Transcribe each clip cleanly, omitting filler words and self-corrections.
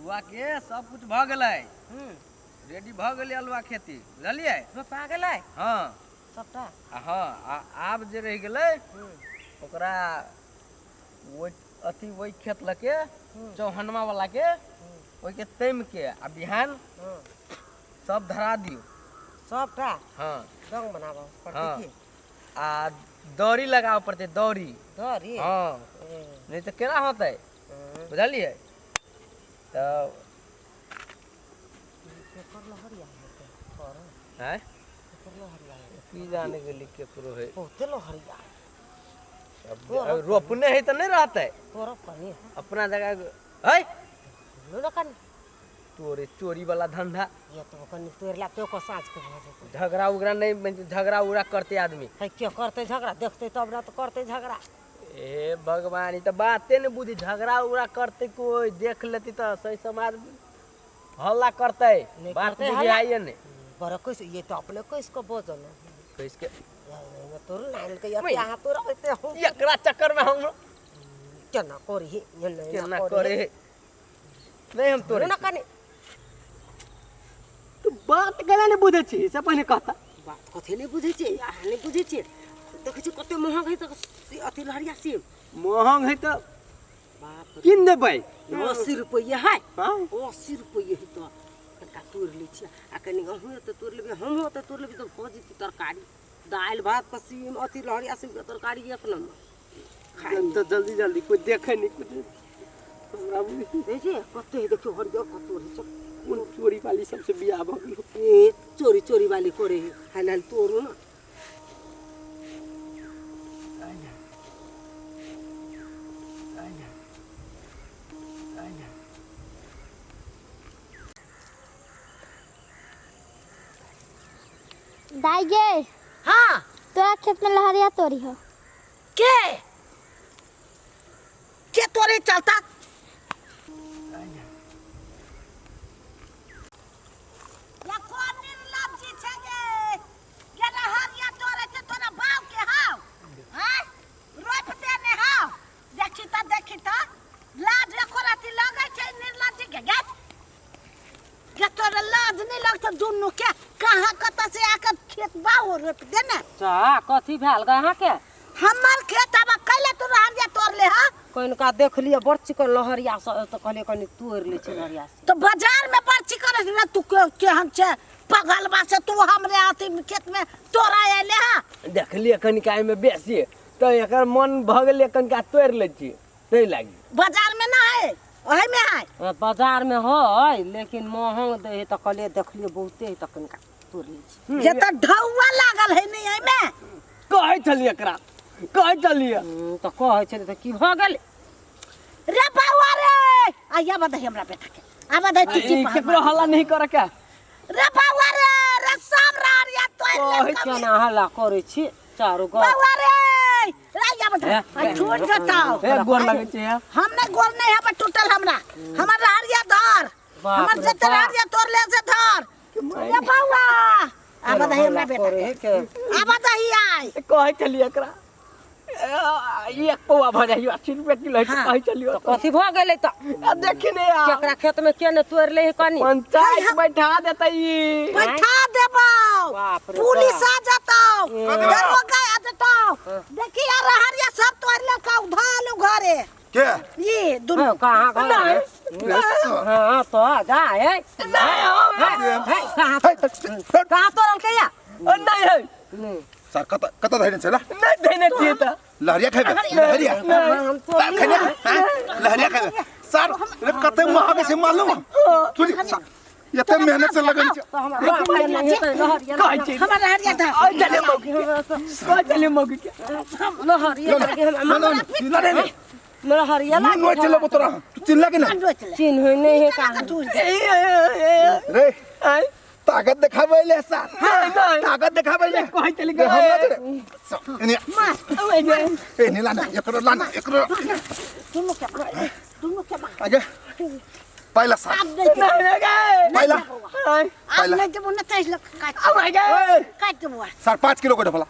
अल्हुआ के सब कुछ भऽ गेलै। रेडी भऽ गेलै अल्हुआ खेती, बुझलियै? रोपा गेलै? हँ। सबटा? आ हँ, आ आब जे रहि गेलै ओकरा ओहि अथी ओहि खेत लऽके चौहनमा वाला के ओहिके तैम के आ बिहान सब धरा दियौ। सबटा? हँ। रंग बनाबऽ पड़तै। हँ। की आ दौरी लगाबऽ पड़तै, दौरी। दौरी? हँ, नहि तऽ केना होतै, बुझलियै? तऽ केकर लहरिया हेतै? आँय? केकर लहरिया हेतै? की जाने गेली केकरो है। बहुते लहरिया। अब रोपने है तऽ नहि रहतै। तोरा कनी अपना जगह है। लो ना कनी। तोरे चोरी वाला धंधा। ये तो कनी तोड़ला तो को साँझ के भऽ जेतै। झगड़ा उगड़ा नहीं, झगड़ा उगड़ा करते आदमी। है, के करतै झगड़ा? देखतै तब ना तऽ करतै झगड़ा। हे भगवान, ई तऽ बाते ने बुझी। झगड़ा उगड़ा करते, कोई देख लेती तऽ सही समाज हल्ला करते। नहीं। बात करतै हल्ला। बुझाइए नहीं। बड़ा कैसे ये तो अपने कैसे को बोझल। कैस के तोर नाल के यहाँ तोरा होते हम। एकरा चक्कर में हम केना करी? केना करे? नहीं, हम तोरे ना कनी। तू बात केना नहीं बुझे छी से पहिने कहता। बात कथी नहि बुझै छियै? अहाँ नहि बुझै छियै? देखै छियै कते महग है तऽ अथी लहरिया सेब। महंग है तऽ बाप रे। कीन देबै। 80 रुपैआ है। हाँ। 80 रुपैआ है तऽ कनिका तोड़ि लै छियै आ कनि अहूँ तऽ तोड़ि लेबै, हमहूँ तऽ तोड़ि लेबै तऽ भऽ जेतै तरकारी दालि भात के सीम, अथी लहरिया सीमके तरकारी एक नम्बर खाय। तऽ जल्दी जल्दी, कोई देखे नहीं कुछ हमरा बुझी। देखै छियै कते है, देखियौ हरियर कते है सब। कोन चोरी वाली सबसे बियाह भऽ गेलो? ए चोरी चोरी वाली करे है। हाल हाल तोड़ू ना। दाई गे। हाँ। तोरा खेत में लहरिया तोड़ी हो। के के तोरे चलता? या कोन निर्लज्जी छै गे? गे लहरिया तोरे छै तोरा बाप के हाव हैं रोप देने हाव। देखी त, देखी त, लाज एको रति लगै छै निर्लज्जी के? गे गे, तोरा लाज नहि लगतौ? दुनू के कहाँ कतऽ से आके खेत बाहो रोप देने। चा कथी भेल गे अहाँके? हमर खेत आब कैले तू लहरिया तोड़ ले? हा, कनिका देखलियै बड़ चिकन लहरिया से तऽ कहलियै कनि तोड़ि लै छी लहरिया से। तो बाजार में पर्ची करे ना तू के केहन छै पगलबा से तू हमरे अथी खेत में तोरा एले? हा, देखलियै कनिका एहिमे बेसी तऽ एकर मन भऽ गेलै, कनिका तोड़ि लै छी ताहि लागी। बाजार में ना है, ओही में है। बाजार में है लेकिन महंग दै है तऽ कहलियै देखलियै बहुते है तऽ कनिका तोड़ि लै छी। जे तऽ ढौआ लागल है नहीं एहिमे। कहै छलियै एकरा, कहै छलियै। तऽ कहै छलै तऽ की भऽ गेलै? रे बाबा रे, आइया बधाई हमरा बेटा के, आ बधाई चिट्ठी ई पर। केकरो हल्ला नहीं करे के। रे बाबा रे, रे सब रारिया तोड़ ले। कहै केना हल्ला करै छी चारू गो? बाबा रे, रे आइया बधाई, आ छूट जताओ। हे, गोर लगै छै हे। हम नहीं गोर नहीं है टूटल हमरा, हमर रारिया धर। बाप हमर रे जते बाप। रारिया तोड़ ले से धर। रे बाबा, आ बधाई हमरा बेटा करे के, के आ बधाई आई। कहै छलियै एकरा एक पौआ भऽ जाइ 80 रुपया किलो है। हाँ। कहै छलियै। तऽ कथी भऽ गेलै तऽ? आ देखी ने आ केकरा खेत में के ने तोड़ि लै है कनि। पंचायत बैठा देतै ई। बैठा देबौ। बाप रे। पुलिस बाप। आ जतौ, दरोगा आ जतौ। देखी यार, हरिया सब तोड़ लेलकौ, धल घरे। के? ये दुनू। हाँ, कहाँ घर है? हाँ तो जा है। नहीं। कहाँ कहाँ तोड़ल के या? नहीं है। नहीं। सर, कत कत धैने छै ला? नहीं देने छियै तऽ। लहरिया खेबे? लहरिया? हम तो खेने? लहरिया खेबे? सर रे, कते महग छै मालूम? तुझी एते मेहनत से लगन छै। तो हमरा बाप के नहीं हेतै लहरिया? कहै छी। हमर हरिया धर। आ चले मौगी के, कहै छलियै मौगी के। लहरिया लागे हमरा। ना ना ना ना, लहरिया मुंह लागे। नोच लेबो तोरा, तू चिल्ला के ना। चिन्ह नहीं है कहाँ। रे। आय। ताकत देखाबै ले सर? नहीं नहीं। ताकत देखाबै ले? कहै छलियै। रे, हमरा तोरे एने। ओए गे। एने लाना, एकरो लाना, एकरो। दुनू के मार, दुनू के मार। आगे पहिला सर। आब नहीं देबो। नहीं नहीं गे। पहिला। आय। आब नहीं देबो न तैस लग काट। ओए गे। काट देबो। सर, 5 किलो के ढोला,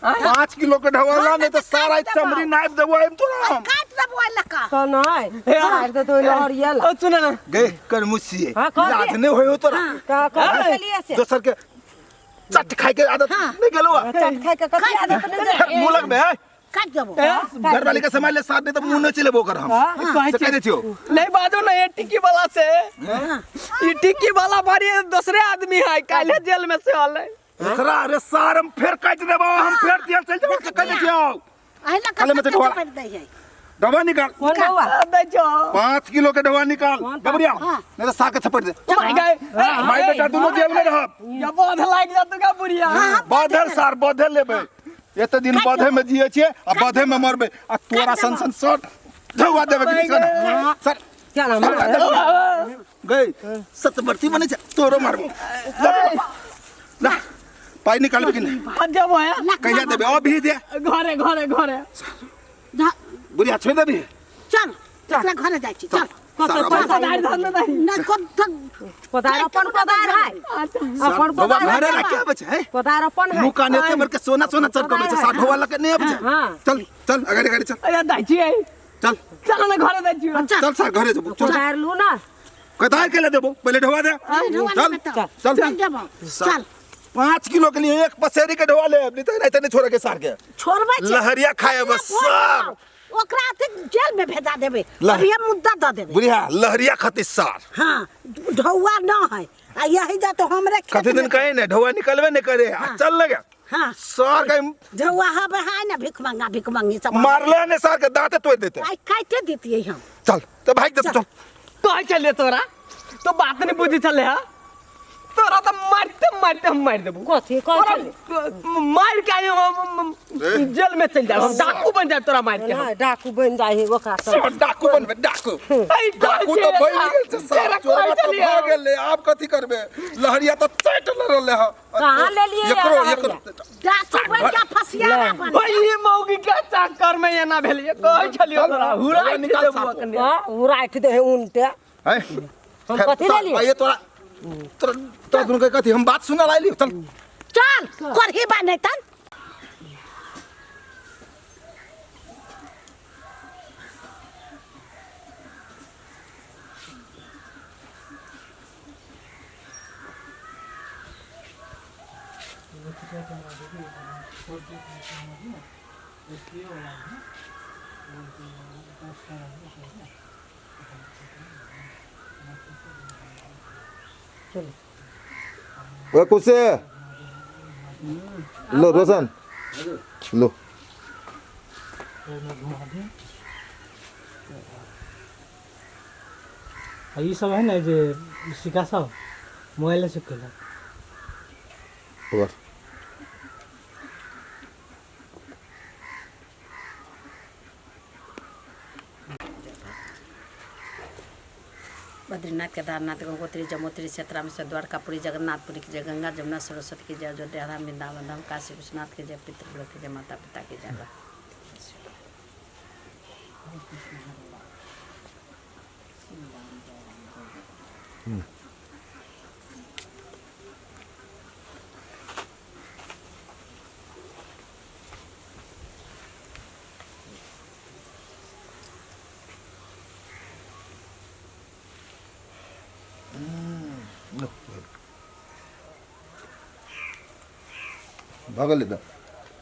5 किलो के ढोला, नहीं तो सारा काट देबो। चमड़ी नाप देबो हम तोरा हम। काट। देबो एहि लऽ कऽ। तऽ नहि मारि देतौ लहरिया ला। ओ सुन ना। गे कर मुसिए। हाँ, कह दे। लाज नहीं होय हो तोरा। का कथी के लिए से? दोसर के चट खाए के आदत नहीं गेलो। चट खाए के कथी आदत नहीं जे? मुंह लगबे है। काटि देबो। घर वाली के समय ले साथ नहीं तो मुंह नहीं चलेबो कर हम। कहै से कह दे छियो। नहीं बाजो ना, ये टिक्की वाला से, ये टिक्की वाला भारी दूसरे आदमी है, काल्हे जेल में से आले। एकरा अरे सार हम फेर काटि देबो, हम फेर जेल चल जेबो, से कह दे छियो। एहि लऽ कऽ खाले में से कते ढोआ। चपटि दै है। डबा निकाल। कौन बौआ? दै छो। 5 किलो के डबा निकाल डबरिया, नहीं तो साग के थपड़ दे। माय गाय, माय बेटा दोनों जेल में रहब। या बौध लाग जातु का बुढ़िया। बाधल सार बाधल लेबै, एते दिन बाधे में जिए छियै आ बाधे में मरबै, आ तोरा सन सन सर धौआ देबै कि सर सर क्या नाम है? गई सतबरती बनै छै, तोरो मारबो। ला पाई निकालबे कि नहीं? जब होया कहिया देबै? अभी दे। घरे घरे घरे बुढ़िया छोड़ि देबी। चल एकरा घरे जाइ छी, चल। कोदारि धर ने दही। नहि कोदारि अपन कोदारि है, अपन बबा कोदारि घरे है। ला के आबै छै है? कोदारि अपन है। मुँह कान एते बड़के सोना सोना चमकबै छै, सार ढोआ लके नहि आबै छै। हाँ। चल चल अगाडि अगाडि चल। अरे दै छियै। चल चल ने घरे दै छियै। चल सार घरे जेबो, चल। कोदारि लू ना। कोदारि के ले देबो, पहिले ढोआ दे। चल चल चल जेबो, चल। 5 किलो के लिए एक पसेरी के ढोआ ले, नहीं तो नहीं छोड़े के सार के। छोड़बै छै। लहरिया खाए बस सार। ओकरा अथी जेल में भेजा देबै, अभी हम मुद्दा दऽ देबै। बुढ़िया लहरिया खातिर सार। हाँ ढौआ न है, आ यही जा तो हमरे खेत कथी दिन में। कहे ने ढौआ निकलबे नहीं करे, आ चल लगे। हाँ। सार के ढौआ हबे है ना, भिख मंगा भिख मंगी सब। मारले ने सार के दांते तोड़ देते। आई काटे देतियै हम। चल तो भाग दे, चल। कहै छलियै तोरा तो बात नहीं बुझै छलै हा, तोरा तो मारते मारते हम मारि देबो। कथी कहै छलियै? मारि के आइ हम जेल में चलि जायब, हम डाकू बनि जायब तोरा मारि के। नहि डाकू बनि जाइ है ओकरा सब। सब डाकू बनबे, डाकू। डाकू तो बनि गेल छै सार, तोरा चोरबा कहै तो छलियै। भऽ गेलै, आब कथी करबे? लहरिया तो चाटि रहलै हँ। कहाँ लेलियै एकरो लहरिया? एकरो डाकू बनि के फसियारा बनि। ओहि मौगी के चक्कर में एना भेलियै, कहै छलियै तोरा हुराइ निकाल देबो साफो। अखने। हाँ, हुराठि दे है उनटे। हैं? हम कथी लेलियै? आइए तोरा तोरा तोरा दुनू के कथी हम बात सुनल आइली, चल चल करही बा नहीं तन। ओए कुसे लो रोशन लो। ई सब है ना जे सिक्का सब मोबाइल से केलक। पकड़। बद्रीनाथ केदारनाथ गंगोत्री जमोत्री क्षेत्रामेश्वर द्वारकापुरी जगन्नाथपुरी की जय, गंगा जमुना सरस्वती की जय, अयोध्या धाम वृंदावन धाम काशी विश्वनाथ की जय, पितृलोक की जय, माता पिता की जय। भऽ गेलै तऽ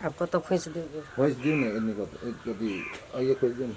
आब कतऽ खोसि देबै? खोसि दियौ ने, एन्ने कतऽ, अथी, आइए खोसि दियौ ने।